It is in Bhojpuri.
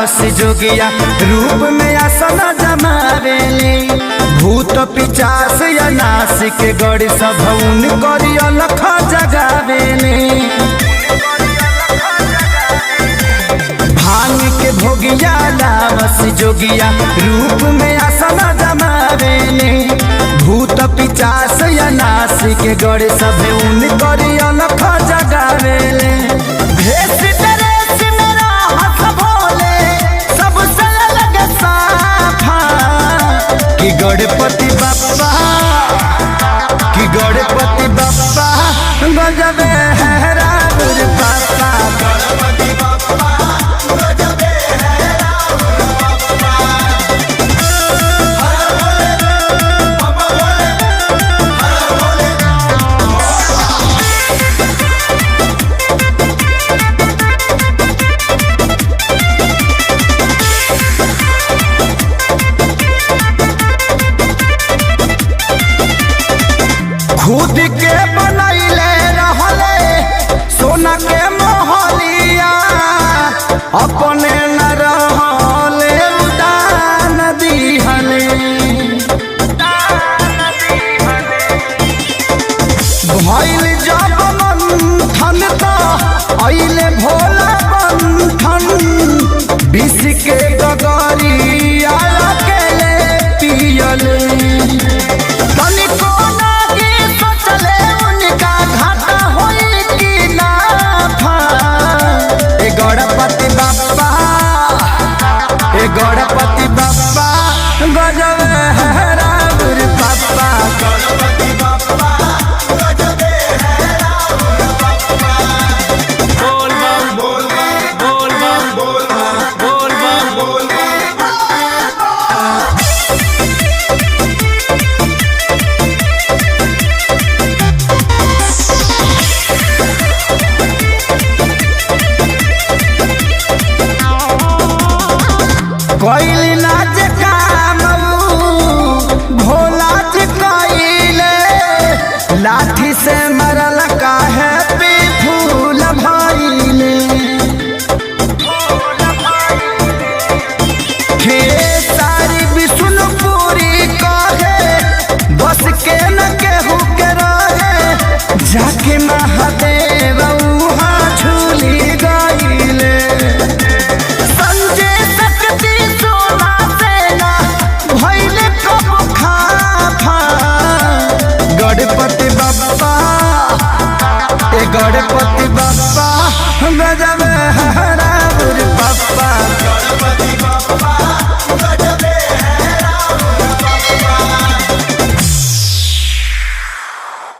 लावस जोगिया रूप में आसन जमावेले। भूत पिचास या नासिक गढ़ सभउन करी अलख जगावेले। भांग के भोगिया लावस जोगिया रूप में आसन जमावेले। भूत पिचास या नासिक गढ़ सभउन करी अलख जगावेले। भेष ड्रेस मेरा हस भोले सबसे अलग साफा। कि गणपति बप्पा, कि गणपति बप्पा गजबे है राउर बाप्पा। गणपति बप्पा गजबे है राउर बप्पा। हर बोले बम बोले हर बोले। खुद के बनैले रहले सोना के मोहलिया, अपने न रहले उदान दिहले। भइल जब मंथन त अइले भोले।